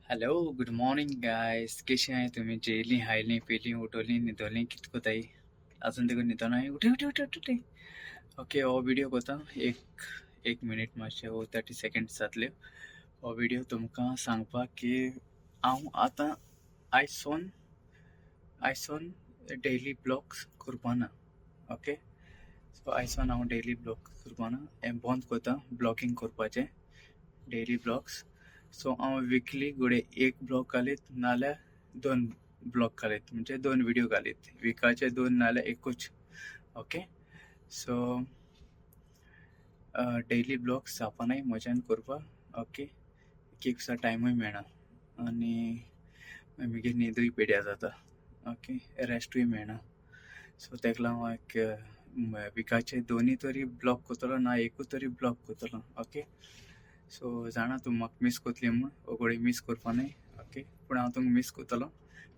Hello, good morning guys. कशी आहे तुम्ही? जेली, हायली, पिली, उठवली, न्हिदोली, कित कोताय? अजून देखून न्हिदोनाय? उठे उठे उठे उठे. ओके, हो व्हिडिओ कोता एक एक मिनीट मातशें, हो 30 सेकेंड्स जातले. हो व्हिडिओ तुमकां सांगपाक की हांव आतां आयसोन डेली ब्लॉग्स करपाना. ओके, सो आयसोन हांव डेली ब्लॉग करपाना, हें बंद करता ब्लॉगींग करपाचें, डेली ब्लॉग्स. सो हांव विकली घडये एक ब्लॉग घालीत नाल्यार दोन ब्लॉग घालीत, म्हणजे दोन व्हिडिओ घालीत विकाचे, दोन नाल्यार एकूच. ओके, सो डेली ब्लॉग्स जावपानाय म्हज्यान करपाक. ओके, एक एक दिसा टायमूय मेळना आनी मागीर न्हिदूय पेड्यार जाता. ओके, रेस्टूय मेळना. सो ताका लागून हांव एक विकाचे दोनूय तरी ब्लॉग करतलो ना एकूच तरी ब्लॉग करतलो. ओके, सो जाणा तूं म्हाका मीस करतली म्हूण, ओगोळी मीस करपा न्हय. ओके, पूण हांव तुमकां मीस करतलो.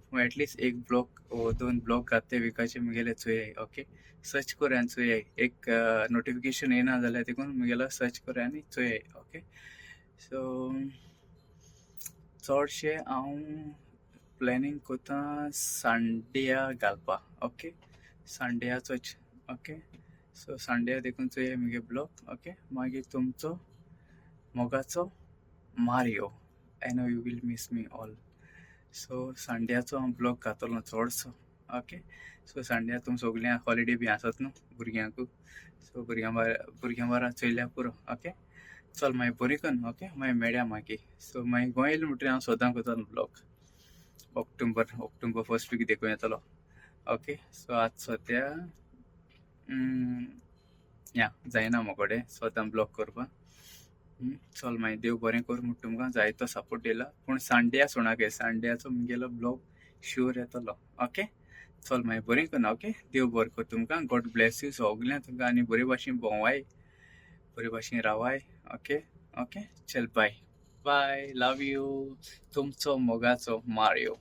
पूण एटलिस्ट एक ब्लॉग वो दोन ब्लॉग घात ते विकाचे मुगेले चोयाय. ओके, सर्च कोर आनी चोयाय. एक नोटिफिकेशन येना जाल्यार देखून मुगेलो सर्च कोर आनी चोयाय. ओके, सो चडशे हांव प्लॅनिंग करता संड्या घालपा. ओके, संड्याचोच. ओके, सो संड्या देखून चोया मुगे ब्लॉग. ओके, मागीर तुमचो मोगाचो Mario. I know you will miss me all. So संड्याचो हांव ब्लॉग घातलो चडसो. ओके, सो संड्या तुम सगळ्यां हॉलिडे बी आसत न्हू भुरग्यांकू, सो भुरग्यां बारा चोयल्या पुरो. ओके, चल मागीर बरी कन्न. ओके, मागीर मेळया मागीर. सो मागीर गोंय येयलें म्हणटरीर हांव सदां करतलो ब्लॉग. ऑक्टोबर फर्स्ट वीक देखून येतलो. ओके, सो आतां सद्या या जायना म्हाकोडे सदां ब्लॉग करपाक. चल मागीर, देव बरें कर म्हूण. तुमकां जायतो सपोर्ट दिला, पूण संड्या सोणाके संड्याचो मुगेलो ब्लॉग शुअर येतलो. ओके, चल मागीर बरें करना. ओके, देव बरें कर तुमकां. गॉड ब्लेस you सगल्यांक तुमकां आनी बरे भाशेन भोंवाय, बरे भाशेन रावाय. ओके ओके, चल, बाय बाय, लव you. तुमचो मोगाचो मारियो.